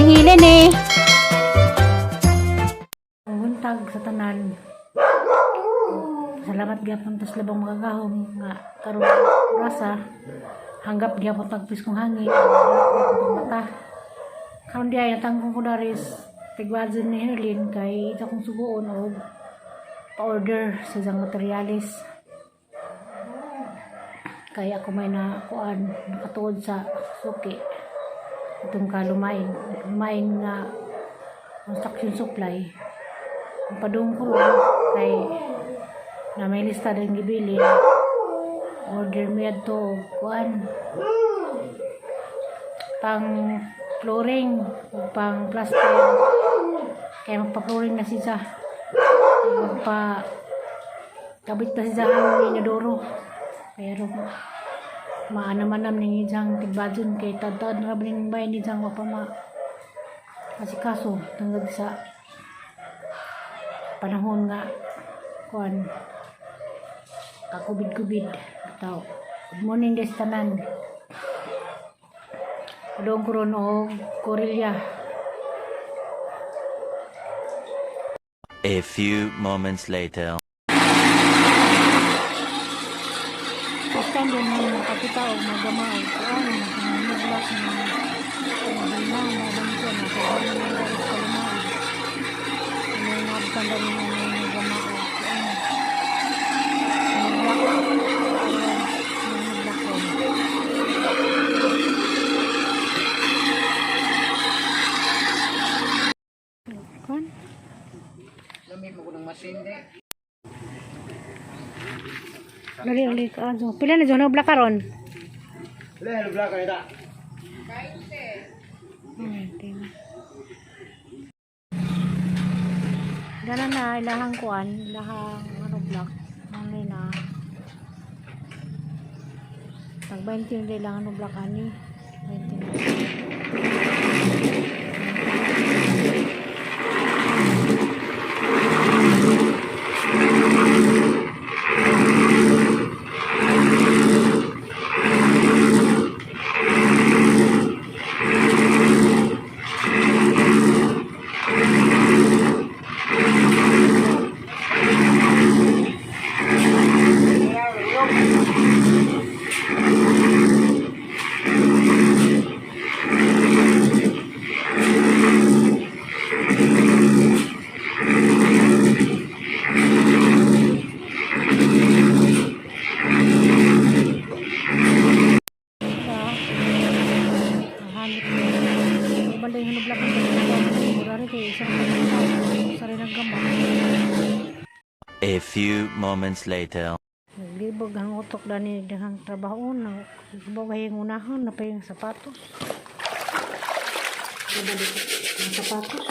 Hilin eh. Buntag sa tanan. Salamat gyapon tas labang makagahom nga karon rasa hanggap gyapon tagpis kong hangin akong mata. Karon di ay natangkong ko daris tigwadson ni Herlin kay ito kong suguon og pa-order sa isang materyales. Kay ako may na kuan nakatuod sa suki itong kalumain. Lumain nga construction supply. Ang padung ko ron kay na may lista din gibili, order mi adto og kuan pang flooring ug pang plaster kay magpa-flooring na siya, magpa kabit na siya ang inodoro, kaya ro maanam-anam ning isang tigbadyon kay tad-tad na ra ning bayan isang mapama kasi kaso tungod sa panahon nga kuan kakubid-kubid bitaw. Good morning guys tanan. Padung ko ron og Korelia. A few moments later. First time din na nakakita og magama og kuan naglak na na na na sa ano na sa ano nabtan dali na magama og kuan naglak naglak. Kuan. Lamig mo ko ng masin di. Dali dali ka aso. Pila na dyan black karon? Wala, hello black ka ita. Ay, tingnan. Dala na ilahang kuan, ilahang ano block. Ano na. Tag 20 na ilang ano block ani. 20 na. Sa hanip ko. Balay ano block ang dali. Mura kay isang sa rin ang gama. A few moments later. Naglibog ang utok dani dahang trabaho na ibog ay unahon na pa yung sapatos. Diba dito? Ang sapatos.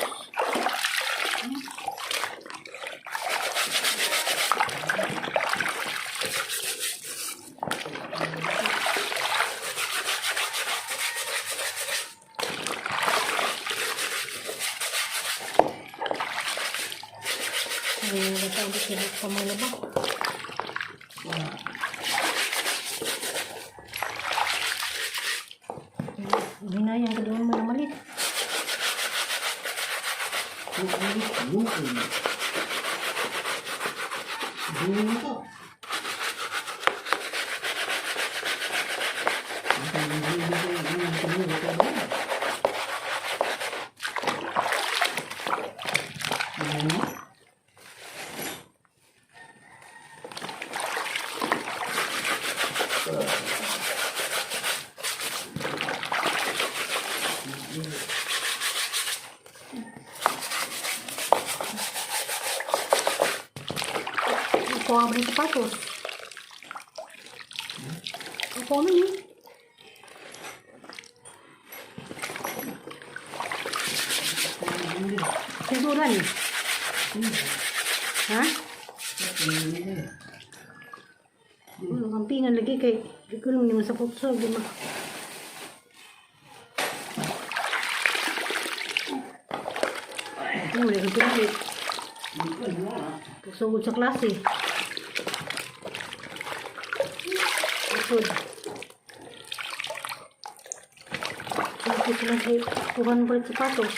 Ay, wala pa ulit sila pa mga laba. Hinayang ka doon mo na malit. Ako ang mga sapatos. Ako man eh. Siguran eh. Ha? Ano, kampingan lagi kay di ko naman sa putso, di ma. Ano, wala kang pinalit. Pagsugod sa klase. Sugod. Dito lang si 200 sapatos.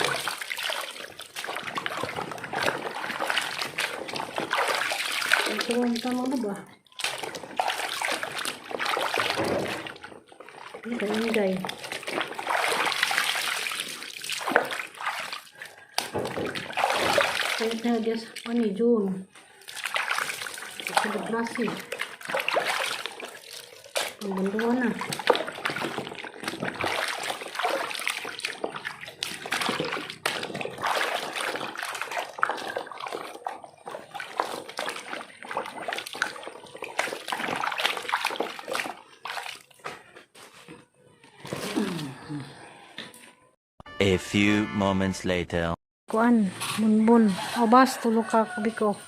Ito ang tama mo ba? Ito, Inday. Kaya na, Diyos, ano, June. Ito, klase. Ang banduan na. A few moments later. Kuan, bunbun. O bas, tulog ka, kubiko.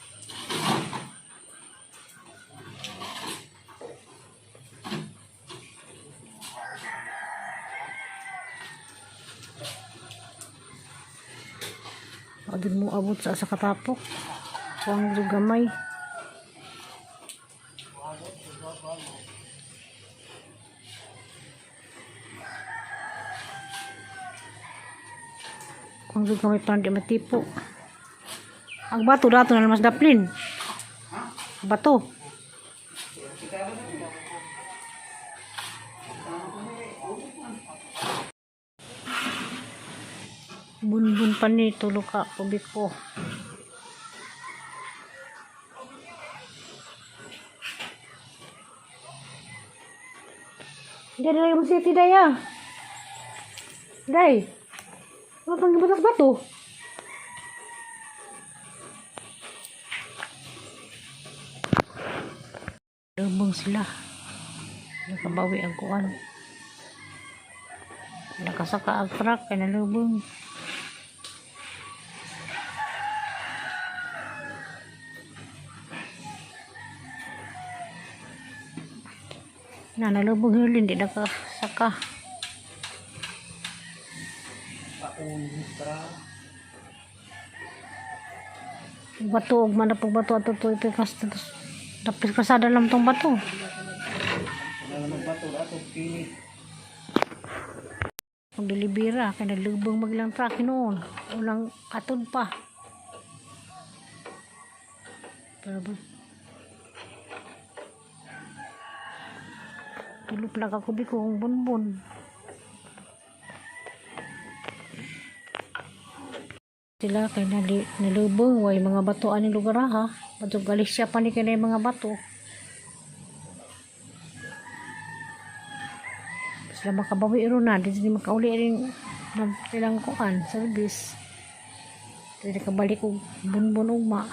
Adun mo abot sa asa katapok. Kuang gamay. Kung gamay pa di matipo. Ang bato dato na mas daplin. Bato. Bunbun pa ni tulog ka kubiko. Hindi na mo city daya. Day. Ano pang gibutas bato? Lubong sila. Nakabawi ang kuan. Nakasaka ang truck kay nalubong. Na nalubong yun, hindi nakasaka. Bato, ug man na pag bato ato to ito kas tapos kasada lang tong bato. Wala naman bato ato kini. Kung delibera, kay nalubong magilang truck noon. Ulang atod pa. Pero ba? Tulog lang ako biko kung bunbun. Sila kay nalubong way mga bato ani lugar ha. Bato Galicia pa ni kay na mga bato. Sila makabawi ro na, di sila makauli rin ng silang kuan, service. Dili kabalik og bunbun ugma.